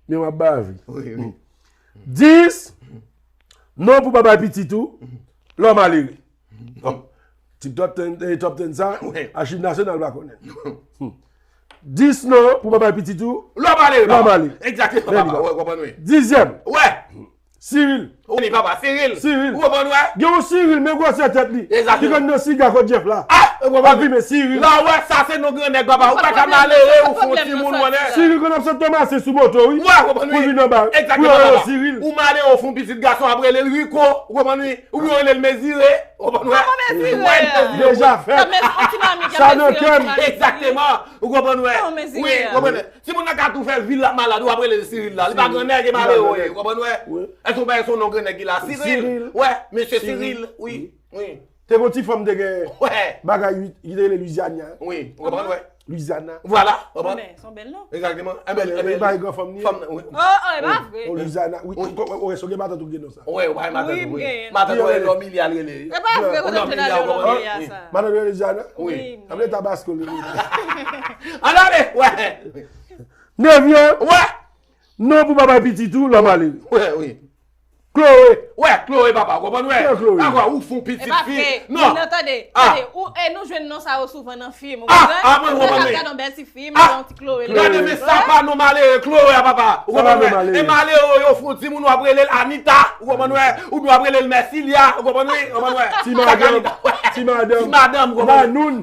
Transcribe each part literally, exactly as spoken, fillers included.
Men w ap bave. Dis non pou pa bay pitit ou lè w malere. Ti top ten, eh, top ten sa, achiv nasyonal pa konnen. Dis non pou pa bay pitit ou lè w malere. Lè w malere. Egzakteman, papa. Wè, w konprann, wi. Dizyèm. Wè. Siril. Ou ni papa, Siril. Siril. Ou konprann, wè? Gen yon Siril, men gwosè tèt li. Egzakteman. Ki konn nan siga kot Jeff la. Ah, ou konprann? Ap fimen Siril. La, wè, sa se non grannèg, papa. Ou pa ka malere, ou fè yon timoun, wè. Siril konn ap sot Tomasen sou moto, wi. Wè, ou konprann, wi. Pou vin anba. Egzakteman, papa. Ou malere, ou fè yon pitit gason, ap rele l Rico, ou konprann, wi. Ou byen rele l Mezire, ou konprann, wè? Kòman Mezire? Wè, Mezire. Deja fèt. Sa nan kè m. Egzakteman. Ou konprann, wè? Wi, ou konprann. Timoun nan ka tou fè vil la malad, ou ap rele l Siril la. Li pa grannèg, e malere, ou konprann, wè? Èske ou pa wè se yon non grannèg ki la? Siril. Wè, mesye Siril, wi, wi. Te gon ti fanm te gen bagay, wi, ki te rele Louisiana. Wi, ou konprann, wè? Louisiana. Vwala, ou konprann? Men, se yon bèl non. Egzakteman. Enben, enben, e pa grann fanm li ye? Fanm nan, wi. Oh, oh, e pa vre. O Louisiana, wi. Ou wè, ou wè, so gen matant ou gen non sa. Wi, ou pa gen matant ou, wi. Matant ou e Lòmilya l rele. E pa vre, ou konn rele Lòmilya sa. Matant ou rele Louisiana? Wi. Sa vle Tabasco li. Ann ale, wè. Nevyèm. Wè. Non pou pa bay pitit ou lè w malere. Wè, wi. Chloé. Wè, Chloé, papa, ou konprann, wè? Kiyès Chloé? Dakò, ou fè yon pitit fi. Non. Non, tande, tande, ou, e nou jwenn non sa yo souvan nan fim, ou konprann? Ah, mwen, ou konprann, wi. Gade yon bèl ti fim, yon ti Chloé. Gade, men sa pa non malere, Chloé a, papa. Ou konprann, wè? E malere, yo fè yon timoun, w ap rele l Anita, ou konprann, wè? Oubyen w ap rele l Mèsilya, ou konprann, wi? Ou konprann, wè? Ti madanm, ti madanm. Ti madanm, ou konprann, wè? Manoun.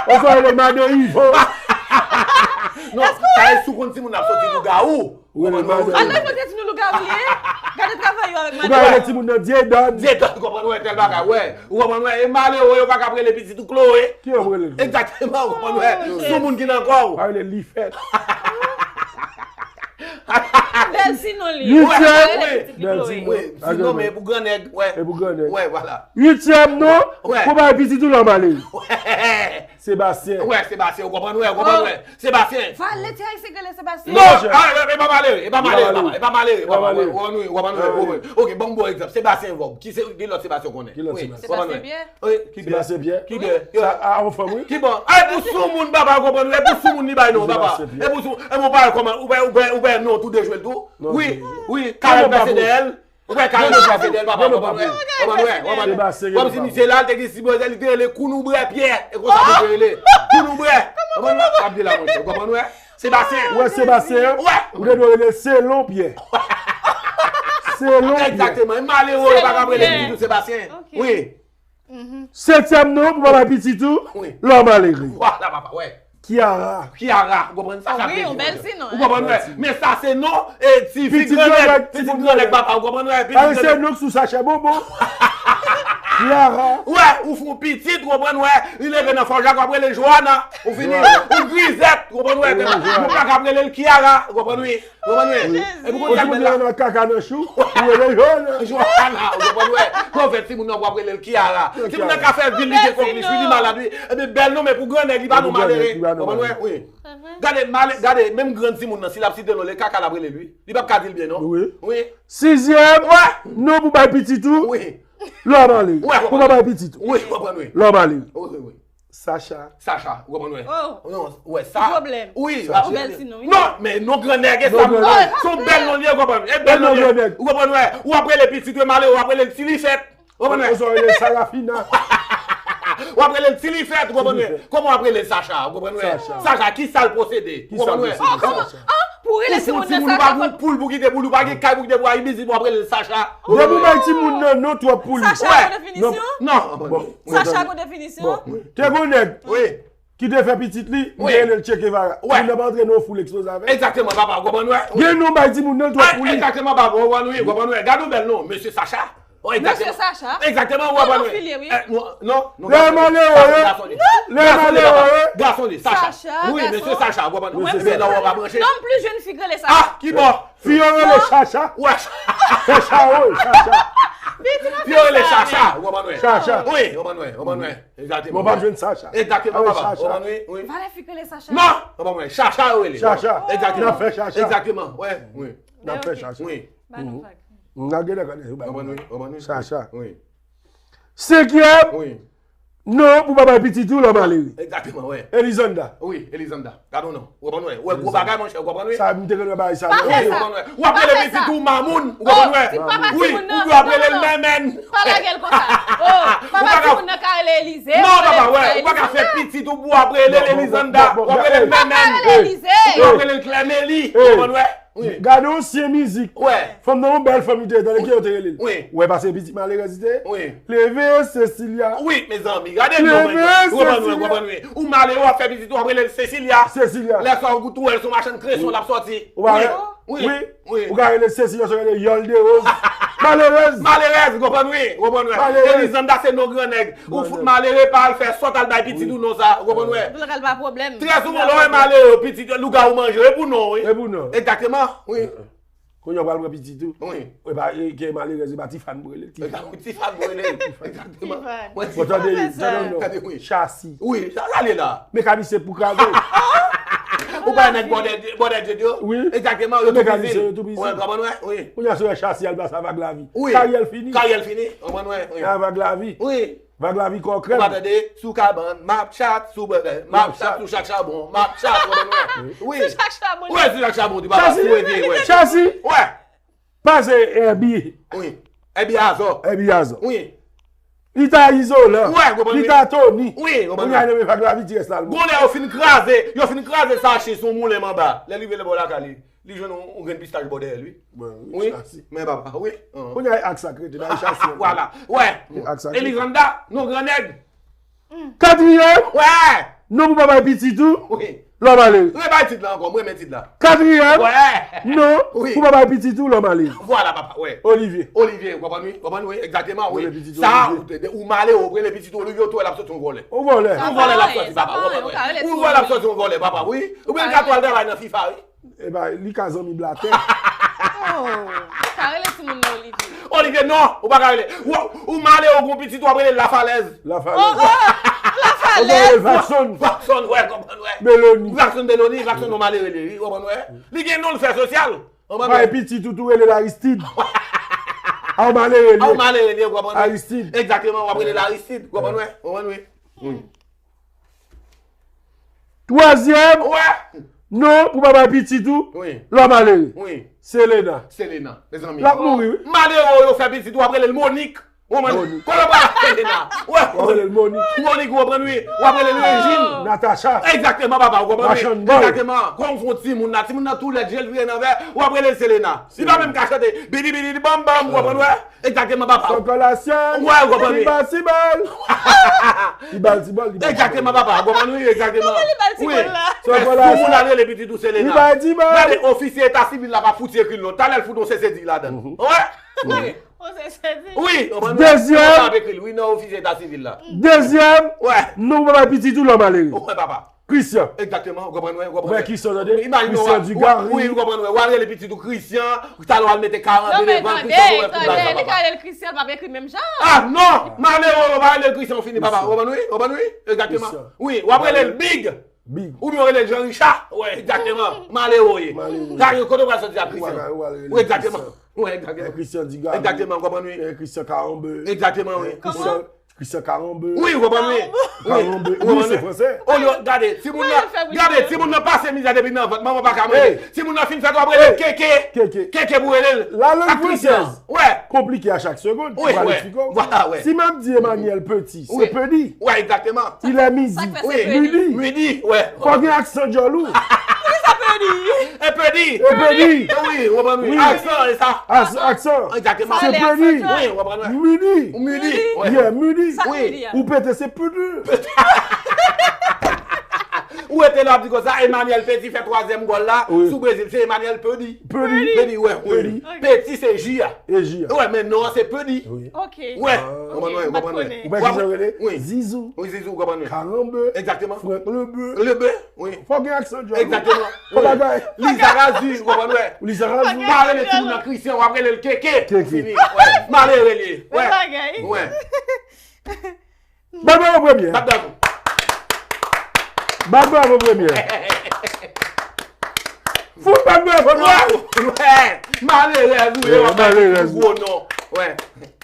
Ou konprann, rele madan Ivan. Non, sa e sou konn timoun ap soti lougawou. Ou konprann, wè? Ann nan pote ti nou lougawou li ye. Gade travay yo avèk madanm. Ou ka rele timoun nan Dieudonne. Dieudonne, ou konprann, wè, tèl bagay, wè. Ou konprann, wè, e malere, yo pa ka rele pitit ou Chloé. Ki yo rele Chloé? Egzakteman, ou konprann, wè. Sou moun ki nan kò w. Pa rele Lifèt. Bèl si non li. Uityèm. Bèl si non. Wi, si non, men e pou grannèg, wè. E pou grannèg. Wè, vwala. Uityèm non, pou bay pitit ou lè w malere. Wè. Sebastien. Wè, Sebastyen, ou konprann, wè, ou konprann, wè. Sebastyen. Fale ti ayisyen k rele Sebastyen. Non, ah, e pa malere, e pa malere, papa, e pa malere, papa, wè, ou konprann, wè, ou konprann, wè. Ok, ban m bon egzanp. Sebastyen Vòb. Ki se, ki lòt Sebastyen ou konnen? Ki lòt Sebastyen? Sebastyen Pyè? Wi, ki Pyè? Sebastyen Pyè? Ki Pyè? Sa, a, a, yon fanm, wi. Ki bon? Ay, pou soumoun, papa, ou konprann, wè, pou soumoun li bay non, papa. E pou sou, e bon, pa kòman, ou wè, ou wè, ou wè non, tou de jwe l tou. Wi, wi, Karèl pase dèyè l. Ou wè Karèl pase dèyè l, papa, ou konprann, wè? Ou konprann, wè? Ou konprann, wè? Kòmsi misye la, l te gen sipoze, li te rele Kounoubrè Pyè. E konsa pou te rele. Kounoubrè. Ou konprann, wè? Ap di la, monchè. Ou konprann, wè? Sebastyen. Ou wè Sebastyen? Wè. Ou te dwe rele Selon Pyè. Selon Pyè. Egzakteman. E malere, yo pa ka rele pitit ou Sebastyen. Wi. Setyèm non pou papa pitit ou, lè w malere. Vwala, papa, wè. Kiara. Kiara, ou konprann sa? Wi, yon bèl ti non. Ou konprann, wè? Men sa se non, e, ti fi grannèg, pitit grannèg, papa, ou konprann, wè? Pitit grannèg. Se non sou sachè bonbon. Kiara. Wè, ou fè yon pitit, ou konprann, wè? Li leve nan fò jak, w ap rele l Joana. Ou fini, ou grizèt, ou konprann, wè? Nou pa ka rele l Kiara, ou konprann, wi? Ou konprann, wi? Epi kounye a, l nan kaka nan chou, ou rele Joana. Joana, ou konprann, wè? Pou fè timoun nan, w ap rele l Kiara. Timoun nan ka fè vil, li gen kòk li, li malad, wi. Epi bèl non, men pou grannèg, li pa non malere. Ou konprann, wè? Wi. Gade, malè, gade, menm grann timoun nan, si l ap site non, le kaka l ap rele l, wi. Li p ap ka di l byen, non? Wi. Wi. Sizyèm, non pou bay pitit ou. Wi. Lè w malere. Pou pa bay pitit ou. Wi, ou konprann, wi. Lè w malere. Wi, wi, wi. Sacha. Sacha, ou konprann, wè? Oh. Non, wè, sa. Ki pwoblèm? Wi, yon bèl ti non, wi. Non, men non grannèg, e sa, se yon bèl non li ye, ou konprann? E bèl non li ye. Ou konprann, wè? Ou ap rele pitit ou malere, ou ap rele l Ti Lifèt. Ou konprann, wè? Ou rele Sarafina. Ou ap rele l Ti Lifèt, ou konprann, wè? Kòman w ap rele l Sacha, ou konprann, wè? Sacha. Sacha, ki sa l posede? Ou konprann, wè? Oh, kòman? Ah, pou rele timoun nan Sacha, fò poul pou kite poul, ou pa gen kay pou kite pou al vizit, w ap rele l Sacha. Depi w bay timoun nan non twòp pou li. Sacha, bon definisyon? Non, bon. Sacha, bon definisyon? Bon. Te gon nèg ki te fè pitit li, li te rele l Che Guevara. Timoun nan pa antre nan yon foul eksploze avè l. Egzakteman, papa, ou konprann, wè? Gen non bay timoun nan twòp pou li. Egzakteman, papa, ou konprann, wi, ou konprann, wè? Gade yon bèl non, mesye Sacha. Mesye Sacha. Egzakteman, ou konprann, wè? Non, non, non. Lè malere, lè malere. Gason li, Sacha. Wi, mesye Sacha, ou konprann, wè? Mesye Sacha. Non, plis jèn fi k rele Sacha. Ah, ki bò? Fi yo rele Chacha. Wè. Chacha, wi, Chacha. Fi yo rele Chacha, ou konprann, wè? Chacha. Wi, ou konprann, wè, ou konprann, wè. Egzakteman. Bon, pa jwenn Sacha. Egzakteman, papa. Ou konprann, wi, wi. Valè fi k rele Sacha. Non, ou konprann, wè. Chacha yo rele. Chacha. Egzakteman. N ap fè Chacha. Egzakteman, wè, wi. N ap fè Chacha. Wi. N ap gen nan kane yo ba. Ou konprann, wi, ou konprann, wi. Chacha. Wi. Senkyèm. Wi. Non, pou pa bay pitit ou lò malere. Egzakteman, wè. Elizanda. Wi, Elizanda. Gade w non. Ou konprann wè? Wè gwo bagay, monchè, ou konprann wè? Sa, m te konn wè bagay sa. Wi, ou konprann wè? W ap rele pitit ou mamoun, ou konprann wè? Wi, ou dwe ap rele l mèmèn. Pa lage l konsa. Oh, papa timoun nan ka rele Elize. Non, papa, wè, ou pa ka fè pitit ou pou w ap rele l Elizanda. W ap rele l mèmèn. Ou ap rele l Klèmeli, ou konprann wè? Wi. Gade yon ansyen mizik. Wè. Fanm nan yon bèl fanm li te ye, tande ki yo te rele l. Wi. Wè, pase pitit malerèz li te ye. Wi. Leve Cecilia. Wi, mezanmi, gade non, mezanmi. Ou konprann wè, ou konprann wè. Ou malere, w ap fè pitit ou, w ap rele l Cecilia. Cecilia. Lè sa ou tou wè l se yon machann kreson l ap sòti. Wi. Wi. Wi. Ou ka rele Cecilia, se rele Yòl de Roz. Malerèz. Malerèz, ou konprann wi, ou konprann wè. Malerèz. Elizanda se non gran nèg. Ou fout malere pa al fè sòt al bay pitit ou non sa, ou konprann wè. Pou l pa pwoblèm. Trè souvan lè w wè malere, pitit lougawou manje, e pou non wi. E pou non. Egzakteman, wi. Kounye a w pral pran pitit ou. Wi. E pa, e, ke malerèz, e pa Tifàn pou rele l, Tifàn. Tifàn pou rele l. Egzakteman. Tifàn. Bon, tande, tande non. Tande, wi. Chasi. Wi, sa, sa li la. Mekanisyen pou kraze. Ou pa nèg bòdè, bòdè dye dye. Wi. Egzakteman, yo tou pizin. Mekanisyen, yo tou pizin. Wi, konprann wè, wi. Kounye a se wè Chasi al pase a Vag Lavi. Wi. Karyè l fini. Karyè l fini, konprann wè, wi. A Vag Lavi. Wi. Vag Lavi kò krèm. Ou pa tande, sou kabann, m ap chat, sou bèbè, m ap chat, sou chak chabon, m ap chat, ou konprann wè. Wi. Sou chak chabon. Wi, sou chak chabon, di papa, sou evye, wi. Chasi. Wi. Pase Èbi. Wi. Èbi Azò. Èbi Azò. Wi. Li ta izolan. Wi, ou konprann wi. Li ta Tony. Wi, ou konprann wi. Kounye a li menm Vag Lavi ti rès la l bon. Gon lè yo fin kraze, yo fin kraze sache sou moulen manba. Lè l rive lè bò lakay li. Li jwenn yon, yon grenn pistach bò dèyè l, wi. Wi, wi, chasi. Men papa, wi. Kounye a e ak sa k rete, bay chasi. Vwala. Wè. E ak sa k rete. Elizanda, non gran nèg. Katriyèm. Wè. Non pou pa bay pitit ou. Wi. Lò malere. Rebay tit la ankò, mwen men tit la. Katriyèm. Wè. Non pou pa bay pitit ou lò malere. Vwala, papa, wè. Olivye. Olivye, ou konprann wi? Ou konprann wi? Egzakteman, wi. Sa, ou malere, ou rele pitit ou Olivye, ou tou wè l ap sòti yon vòlè. Yon vòlè. Yon vòlè l ap sòti, papa, ou konprann wi? Ou wè l ap sòti yon vòlè, papa, wi. Oubyen l ka tou al travay nan fifa, wi. Epa, li ka zanmi blatè. Oh, sa rele timoun nan Olivye. Olivye, non, ou pa ka rele. Ou, ou malere, ou gon pitit, w ap rele l Lafalèz. Lafalèz. Oh, oh, Lafalèz. Ou ka rele l Vakson. Vakson, wè, konprann, wè. Beloni. Vakson Beloni, Vakson non malere li, wi, konprann, wè. Li gen non l fè sosyal. Konprann, wè. Bay pitit ou tou rele l Aristid. A w malere li. A w malere li, konprann, wè. Aristid. Egzakteman, w ap rele l Aristid, konprann, wè. Konprann, wè. Wi. Twazyèm. Wè. Non, pou pa bay pitit ou. Wi. Lò malere. Wi. Selena. Selena, mezanmi. L ap mouri, wi. Malere, yo fè pitit, w ap rele l Monik. Ou konprann? Monik. Kote w pral ak Selena? Wè. W ap rele l Monik. Monik, ou konprann, wi. W ap rele l Regine. Natacha. Egzakteman, papa, ou konprann, wi. Machann bòl. Egzakteman. Kòm fon timoun nan, timoun nan tou lèd, je l vire nan vè, w ap rele l Selena. Li pa menm ka chante, bidi bidi bam bam, ou konprann, wè. Egzakteman, papa. Sòkolasyon. Wè, ou konprann, wi. Li ba ti bal. Li ba l ti bal, li ba l ti bal. Egzakteman, papa. Ou konprann, wi, egzakteman. Kòman li ba l ti bal la? Wi. Sòkolasyon. Pou moun al rele pitit ou Selena. Li ba l ti bal. Gade, ofisye eta sivil la pa fouti ekri l non. Talè l fout yon sesedi ladan. Wè. Wi. Yon sesedi. Wi, ou konprann, wi. Dezyèm. Yo pa ekri l, wi, nan ofisye eta sivil la. Dezyèm. Wè. Non, ou pa bay pitit ou lò malere. Wè, papa. Christian. Egzakteman, ou konprann, wè, ou konprann. Ou wè Christian, tande? Imajine w, Christian Dugarry. Wi, ou konprann, wè. W al rele pitit ou Christian, talè w al mete karande devan Christian, ou wè fout bagay sa, papa. Non, men tande, li ka rele l Christian, l p ap ekri menm jan. Ah, non! Malere, w pa rele l Christian, ou fini, papa. Ou konprann, wi? Ou konprann, wi? Egzakteman. Christian. Wi, w ap rele l Big. Big. Oubyen w rele l Jean Richard. Wè, egzakteman. Malere w ye. Malere. Gade, kote w pral sòti a Christian? Wi, egzakteman. Wi, egzakteman. Christian Dugarry. Egzakteman, ou konprann, wi? Christian Carambeau. Egzakteman, wi. Christian Christian Carambeau. Wi, ou konprann, wi. Carambeau. Wi, ou konprann, wi. Se fransè. Olye, gade, timoun nan, gade, timoun nan pase mizè depi nan vant, manman pa ka manje. Timoun nan fin fèt, w ap rele l Keke. Keke. Keke pou rele l. La langue française. Wè. Konplike a chak segonn. Wi, wè. Vwala, wè. Si m ap di Emmanuel Petit, se Petit. Wè, egzakteman. Il est midi. Midi. Midi, wè. Fò gen aksan djòl ou. Poukisa Petit? E Petit. E Petit. Wi, ou konprann, wi. Aksan, e sa. Aksan. Egzakteman. Se Petit. Wi, ou konprann, wi. Midi. Midi. Yeah, midi. Sa k vle di a? Ou pete se Petit. Ou rete la, w ap di konsa, Emmanuel Petit fè twazyèm gòl la sou Brezil, se Emmanuel Petit. Petit. Petit, wè, wi. Petit se J a. E J a. Wè, men non an se Petit. Wi. Ok. Wè. Ou konprann, wè, ou konprann, wè. Ou pa ki jan rele? Wi. Zizou. Wi, Zizou, ou konprann, wè. Carambeau. Egzakteman. Frank Lebeu. Lebeu, wi. Fò gen aksan djòl. Egzakteman. Wi. Lizarazu, ou konprann, wè. Lizarazu. Pa rele timoun nan Christian, w ap rele l Keke. Keke. Fini. Wè. Malere li ye. Wè. Wè. Bat bravo premye. Bat bravo. Bat bravo premye. Fout bat bravo non. Wè. Malerèz ou ye, w ap bay pitit ou gwo non. Wè.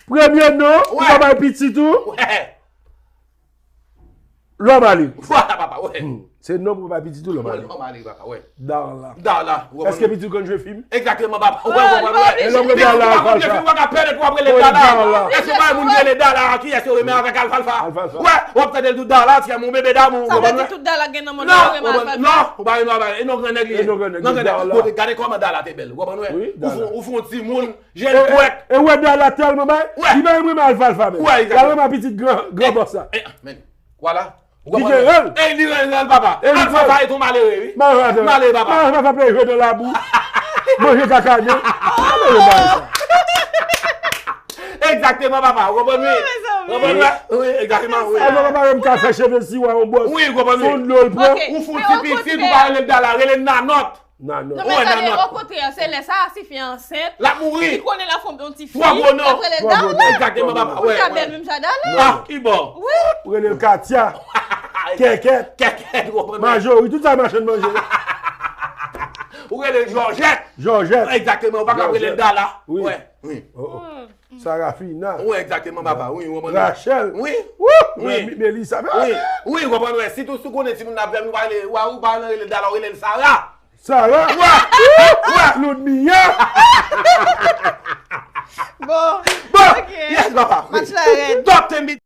Premye non, ou pa bay pitit ou. Wè. Lòmali. Vwala, papa, wè. Se non pou bay pitit ou Lòmali. Lòmali, papa, wè. Darla. Darla. Èske pitit ou konn jwe fim? Egzakteman, papa. Wè, wè, wè. E lè w mete Darla al fè al sa. Pitit ou pa konn jwe fim, w ap pèmèt w ap rele Darla. Èske w pa wè moun ki rele Darla a, kiyès yo renmen avèk alfalfa? Alfalfa. Wè, w ap tande l tou Darla, ti amou, bebe damou. Sa vle di tout Darla gen nan mond lan yo renmen alfalfa? Non, ou pa renmen alfalfa. E non grannèg li ye. Non grannèg li, Darla. Gade kòman Darla te bèl. Ou konprann wè? Ou fè yon timoun, jèn pwèt. E ou wè Darla tèlman bay, li pa menm renmen alfalfa menm. Li al renmen pitit gran bòs la. Vwala. Li gen rèl. E li gen rèl, papa. Alfalfa e tou malere, wi. Malere, papa. Alfalfa plede jwe nan labou. Manje kaka de. Malere bagay sa. Egzakteman, papa. Ou konprann, wi? Ou konprann, wi? Wi, egzakteman, wi. Alfalfa pa menm ka fè cheve siwa yon bòs. Wi, ou konprann, wi. Fon dlo l pran. Ou fè yon ti pitit, ou pa rele l Darla, rele l Nanòt. Nanòt. Non, men tande, okontrè, se lè sa a, si fi an ansent, li konnen l ap fè yon ti fi, l ap rele Darla. Egzakteman, papa. Wi, wi. Li ka bèl menm jan Darla. Ah, ki bò? Wi. Ou rele l Katya. Kèkèt. Kèkèt, ou konprann? Majori, tout sa machann manje. Ou rele l Jòjèt. Jòjèt. Egzakteman, ou pa ka rele l Darla. Wi. Wi. Sarafina. Wi, egzakteman, papa. Wi, ou konprann? Rachel. Wi. Wi. Melissa. Wi, ou konprann, wè. Sitou si w konnen timoun nan ap fè, ou pa rele, ou pa rele l Darla, ou rele l Sara. Sara. Wè. Wè. Ludmilla. Bon. Bon. Ok. Yes, papa. Match la rèd. Top ten beat.